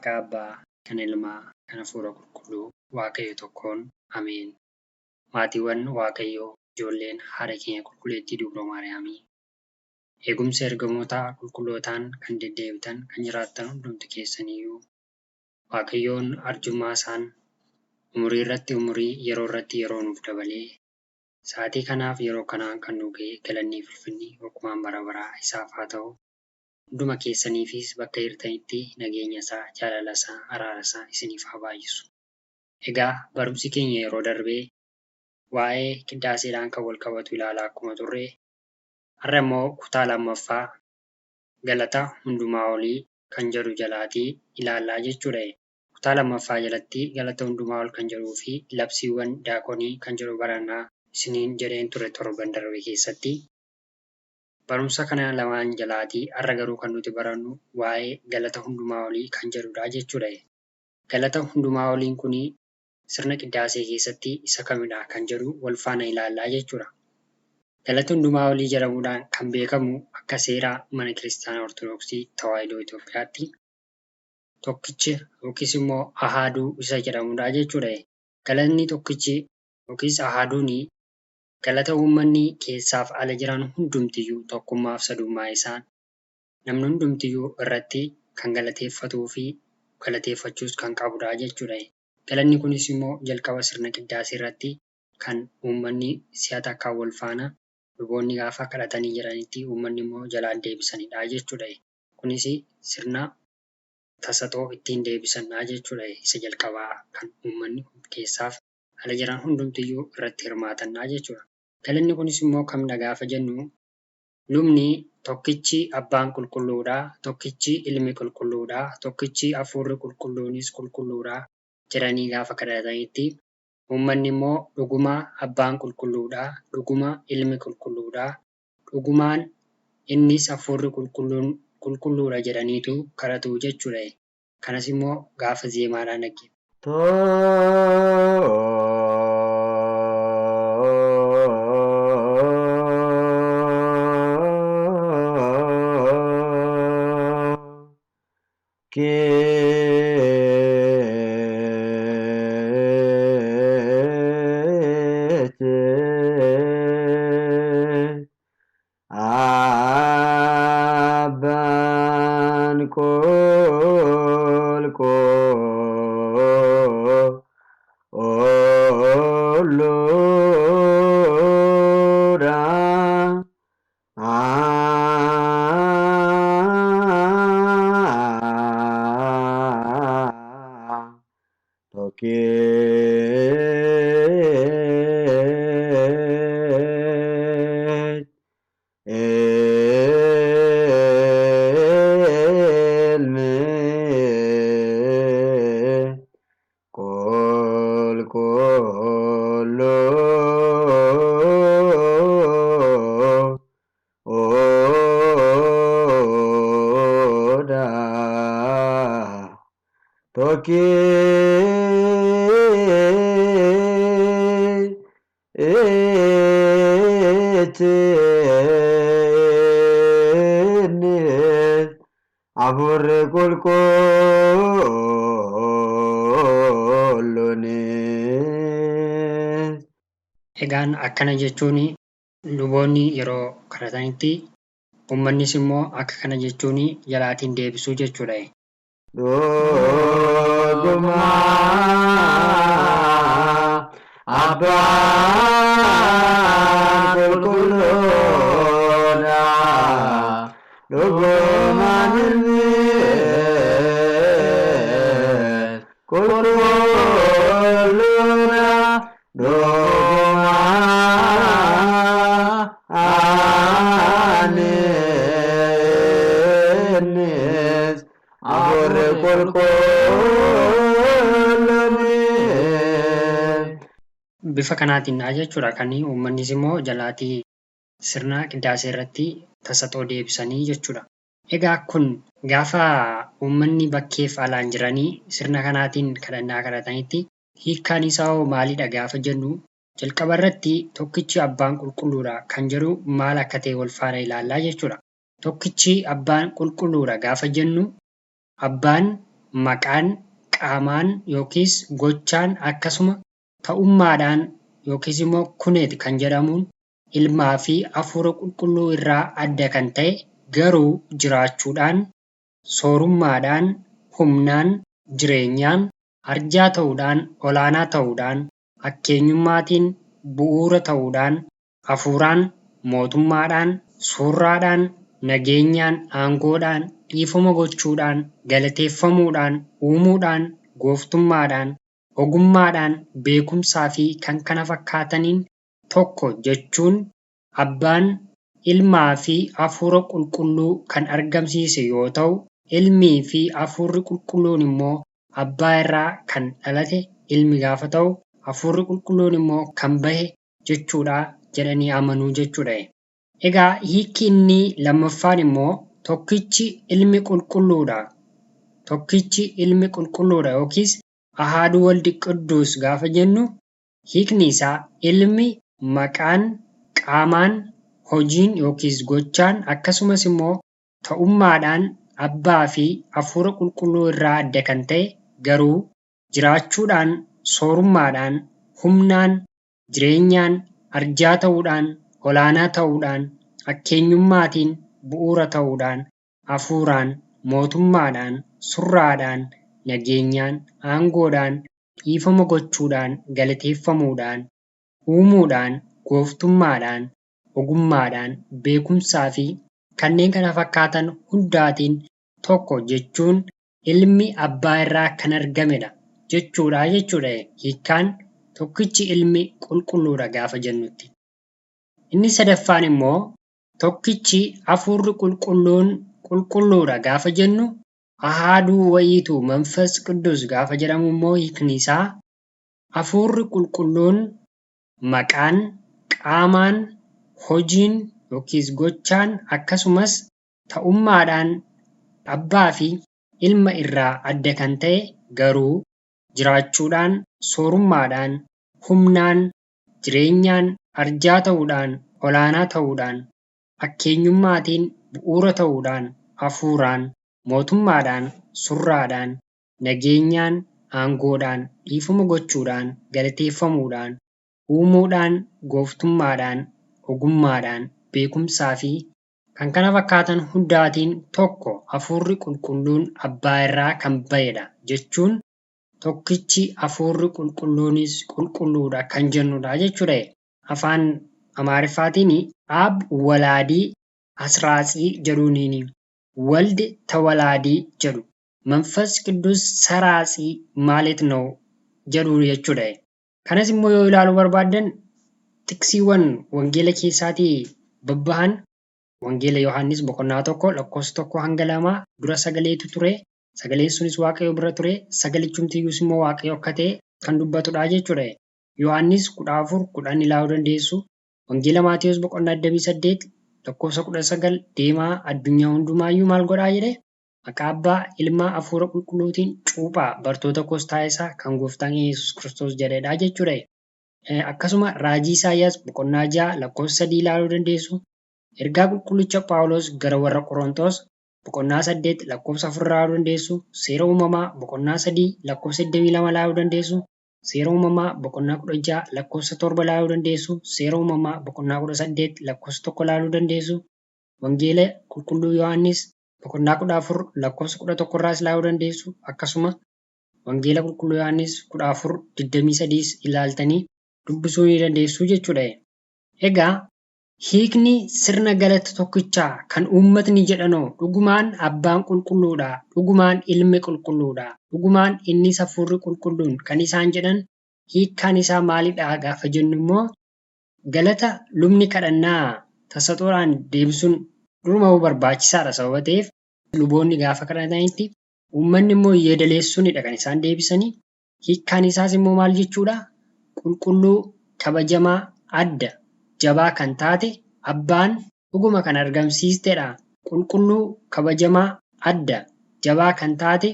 Maqaa Abbaa, kan Ilmaa, kan Hafuura Qulqulluu, Waaqayyo tokkoon. Ameen. Maatiiwwan Waaqayyoo, ijoolleen haadha keenya qulqulleettii Dubroo Maariyaamii, eegumsa ergamoota qulqullootaan kan deddeebitan, kan jiraattan hundumti keessaniyyuu Waaqayyoon arjummaa isaan umurii irratti umurii, yeroo irratti yeroo nuuf dabalee sa'aatii kanaaf yeroo kanaan kan nu ga'e galannii fi ulfinni yookumaan bara baraa isaaf haa ta'u. Hunduma keessaniifis bakka jirtanitti nageenya isaa, jaalala isaa, araara isaa isiniif haa baay'isu. Egaa barumsi keenya yeroo darbee waa'ee qiddaaseedhaan kan wal qabatu ilaalaa akkuma turre, har'a immoo kutaa lammaffaa galata hundumaa olii kan jedhu jalaatii ilaallaa jechuudha. Kutaa lammaffaa jalatti galata hundumaa ol kan jedhuu fi labsiiwwan daakonii kan jedhu barannaa isiniin jedheen ture torban darbe keessatti. Barumsa kana lamaan jalaatii har'a garuu kan nuti barannu waa'ee galata hundumaa olii kan jedhudha jechuudha. Galata hundumaa oliin kun sirna qiddaasee keessatti isa kamidha kan jedhu wal faana ilaallaa jechuudha. Galata hundumaa olii jedhamuudhaan kan beekamu akka seera mana kiristaanaa Ortodoksii Tawaahidoo Itoophiyaatti tokkicha yookiis immoo ahaaduu isa jedhamudha jechuudha. Galanni tokkichi yookiis ahaaduun galata uummanni keessaaf ala jiran hundumtiyyuu tokkummaaf sadummaa isaan namni hundumtiyyuu irratti kan galateeffatuu fi galateeffachuus kan qabudha jechuudha. Galanni kunis immoo jalqaba sirna qiddaasee irratti kan uummanni si'a takkaan wal faana luboonni gaafa kadhatanii jiranitti uummanni immoo jalaan deebisanidha jechuudha. Kunis sirna tasaxoo ittiin deebisanidha jechuudha. Isa jalqabaa kan uummanni keessaaf ala jiran hundumtiyyuu irratti hirmaatanidha jechuudha. Galanni kunis immoo kamidha gaafa jennu lubni tokkichi abbaan qulqulluudha, tokkichi ilmi qulqulluudha, tokkichi hafuurri qulqulluunis qulqulluudha jedhanii gaafa kadhatanitti uummanni immoo dhuguma abbaan qulqulluudha, dhuguma ilmi qulqulluudha, dhugumaan innis hafuurri qulqulluun qulqulluudha jedhaniitu kadhatu jechuudha. Kanas immoo gaafa zeemaadhaan dhaggeeffatu. Keeche Abbaan qulqulluudha. Tokkicha ilmi qulqulluu oda tokkichi hafuurri qulqulluunis. Egaan akkana jechuun luboonni yeroo kadhatanitti uummannis immoo akka kana jechuun jalaatiin deebisuu jechuudha. Dhuguma abbaan qulqulluudha. Dhugumaan ilmi qulqulluudha. Dhuguma anis hafuurri qulqulluunis. Bifa kanaatiin jechuudha kan uummannis immoo jalaatii sirna qiddaasee irratti tasaxoo deebisanii jechuudha. Egaa kun gaafa uummanni bakkeef alaan jiranii sirna kanaatiin kadhannaa kadhatanitti hiikkaan isaa hoo maalidha gaafa jennu jalqaba irratti tokkichi abbaan qulqulluudha kan jedhu maal akka ta'e wal faana ilaallaa jechuudha. Tokkichi abbaan qulqulluudha gaafa jennu abbaan maqaan, qaamaan yookiis gochaan akkasuma ta'ummaadhaan yookiis immoo kuneet kan jedhamuun ilmaa fi hafuura qulqulluu irraa adda kan ta'e garuu jiraachuudhaan, soorummaadhaan, humnaan, jireenyaan, arjaa ta'uudhaan, olaanaa ta'uudhaan, akkeenyummaatiin bu'uura ta'uudhaan, hafuuraan, mootummaadhaan, surraadhaan, nageenyaan, aangoodhaan, dhiifama gochuudhaan, galateeffamuudhaan, uumuudhaan, gooftummaadhaan, ogummaadhaan, beekumsaa fi kan kana fakkaataniin tokko jechuun abbaan ilmaa fi hafuura qulqulluu kan argamsiise yoo ta'u, ilmii fi hafuurri qulqulluun immoo abbaa irraa kan dhalate ilmi gaafa ta'u, hafuurri qulqulluun immoo kan bahe jechuudha jedhanii amanuu jechuudha. Egaa hiikki inni lammaffaan immoo tokkichi ilmi qulqulluudha. Tokkichi ilmi qulqulluudha yookiis Ahaaduu Waldi Qidduus gaafa jennu hiikni isaa ilmi maqaan, qaamaan, hojiin yookiis gochaan akkasumas immoo ta'ummaadhaan abbaa fi hafuura qulqulluu irraa adda kan ta'e garuu jiraachuudhaan, soorummaadhaan, humnaan, jireenyaan, arjaa ta'uudhaan, olaanaa ta'uudhaan, akkeenyummaatiin bu'uura ta'uudhaan, hafuuraan, mootummaadhaan, surraadhaan, nageenyaan, aangoodhaan, dhiifama gochuudhaan, galateeffamuudhaan, uumuudhaan, gooftummaadhaan, ogummaadhaan, beekumsaa fi kanneen kana fakkaatan hundaatiin tokko jechuun ilmi abbaa irraa kan argamedha jechuudha jechuudha. Hiikkaan tokkichi ilmi qulqulluudha gaafa jennutti. Inni sadaffaan immoo tokkichi hafuurri qulqulluun qulqulluudha gaafa jennu ahaaduu wayiitu manfas qidduus gaafa jedhamu immoo hiikni isaa hafuurri qulqulluun maqaan, qaamaan, hojiin yookiis gochaan akkasumas ta'ummaadhaan abbaa fi ilma irraa adda kan ta'e garuu jiraachuudhaan, soorummaadhaan, humnaan, jireenyaan, arjaa ta'uudhaan, olaanaa ta'uudhaan, akkeenyummaatiin bu'uura ta'uudhaan, hafuuraan, mootummaadhaan, surraadhaan, nageenyaan, aangoodhaan, dhiifama gochuudhaan, galateeffamuudhaan, uumuudhaan, gooftummaadhaan, ogummaadhaan, beekumsaa fi kan kana fakkaatan hundaatiin tokko hafuurri qulqulluun abbaa irraa kan ba'edha jechuun tokkichi hafuurri qulqulluunis qulqulluudha kan jennudha jechuudha. Afaan Amaariffaatiin Ab Walaadii Asraatsii jedhuuniini. Wald Tawalaadii jedhu. Manfas Qiddus Saraatsii maalet ነው jedhu jechuudha. Kanas immoo yoo ilaaluu barbaaddan xiqsiiwwan wangeela keessaatii babbahan Wangeela Yohaannis boqonnaa 1 lakkoofsa 1 hanga 2 dura sagaleetu ture. Sagaleen sunis Waaqayyo bira ture. Sagalichumtiyyuus immoo Waaqayyo akka ta'e kan dubbatudha jechuudha. Yohaannis 14 10 ilaaluu dandeessu. Wangeela Maatewos boqonnaa 28 lakkoofsa 19 deemaa addunyaa hundumaayyuu maal godhaa jedhe? Maqaa Abbaa, Ilmaa, Hafuura Qulqulluutiin cuuphaa bartoota koos taasisaa kan gooftaan keenya Yesuus Kiristoos jedhedha jechuudha. Akkasuma raajii Isaayyaas boqonnaa 6 lakkoofsa 3 ilaaluu dandeessu. Ergaa qulqullicha Phaawulos gara warra Qorontos boqonnaa 8 lakkoofsa 4 ilaaluu dandeessu. Seera uumamaa boqonnaa 3 lakkoofsa 22 ilaaluu dandeessu. Seera uumamaa boqonnaa 16 lakkoofsa 7 ilaaluu dandeessu. Seera uumamaa boqonnaa 18 lakkoofsa 1 ilaaluu dandeessu. Wangeela qulqulluu Yohaannis boqonnaa 14 lakkoofsa 11 irraas ilaaluu dandeessu. Akkasuma Wangeela qulqulluu Yohaannis 14 23 ilaaltanii dubbisuu ni dandeessu jechuudha. Egaa hiikni sirna galata tokkichaa kan uummatni jedhanoo dhugumaan abbaan qulqulluudha, dhugumaan ilmi qulqulluudha, dhugumaan innis hafuurri qulqulluun kan isaan jedhan hiikkaan isaa maalidha gaafa jennu immoo galata lubni kadhannaa tasaxoodhaan deebisuun duruma barbaachisaadha sababa ta'eef luboonni gaafa kadhatanitti uummanni immoo yeedaleessuunidha kan isaan deebisanii. Hiikkaan isaas immoo maal jechuudha? Qulqulluu, kabajamaa, adda, jabaa kan taate abbaan dhuguma kan argamsiistedha. Qulqulluu, kabajamaa, adda, jabaa kan taate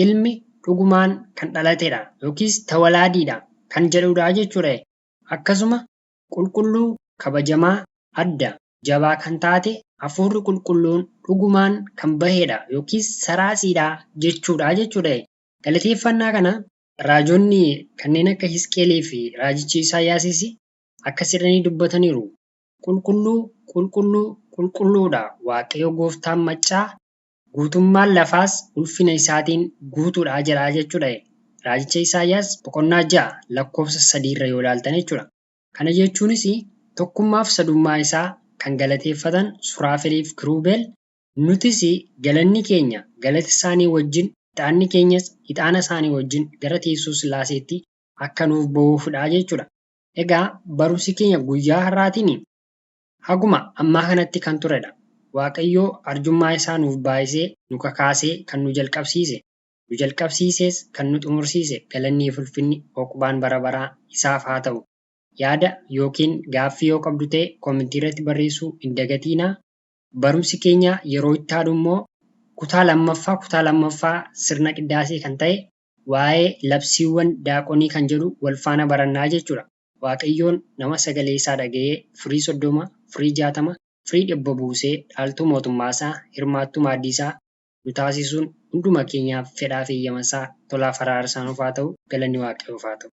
ilmi dhugumaan kan dhalatedha yookiis tawalaadiidha kan jedhudha jechuudha. Akkasuma qulqulluu, kabajamaa, adda, jabaa kan taate Hafuurri Qulqulluun dhugumaan kan baheedha yookiis saraatsiidha jechuudha jechuudha. Galateeffannaa kana raajonni kanneen akka Hisqeelii fi raajichi Isaayyaasis akkas jedhanii dubbataniiru. Qulqulluu, qulqulluu, qulqulluudha Waaqayyo gooftaan maccaa guutummaan lafaas ulfina isaatiin guutuudha jedha jechuudha. Raajicha Isaayyaas boqonnaa 6 lakkoofsa 3 irra yoo ilaaltan jechuudha. Kana jechuunis tokkummaaf sadummaa isaa kan galateeffatan Suraafeliif Kiruubel nutis galanni keenya galata isaanii wajjin ixaanni keenyas ixaana isaanii wajjin gara teessoo Sillaaseetti akka nuuf ba'uufidha jechuudha. Egaa barumsi keenya guyyaa har'aatiin haguma ammaa kanatti kan turedha. Waaqayyoo arjummaa isaa nuuf baay'isee nu kakaasee kan nu jalqabsiise nu jalqabsiisees kan nu xumursiise galannii fi ulfinni hooqubaan bara baraa isaaf haa ta'u. Yaada yookiin gaaffii yoo qabdu ta'e koomentii irratti barreessuu hin dagatiinaa. Barumsi keenya yeroo itti aanu immoo kutaa lammaffaa sirna qiddaasee kan ta'e waa'ee labsiiwwan daaqonii kan jedhu wal faana barannaa jechuudha. Waaqayyoon nama sagalee isaa dhaga'ee firii 30, firii 60, firii 100 buusee dhaaltuu mootummaa isaa, hirmaattuu maaddii isaa nu taasisuun hunduma keenyaaf fedhaa fi eeyyama isaa tolaaf araara isaa nuuf haa ta'u. Galanni Waaqayyoof haa ta'u.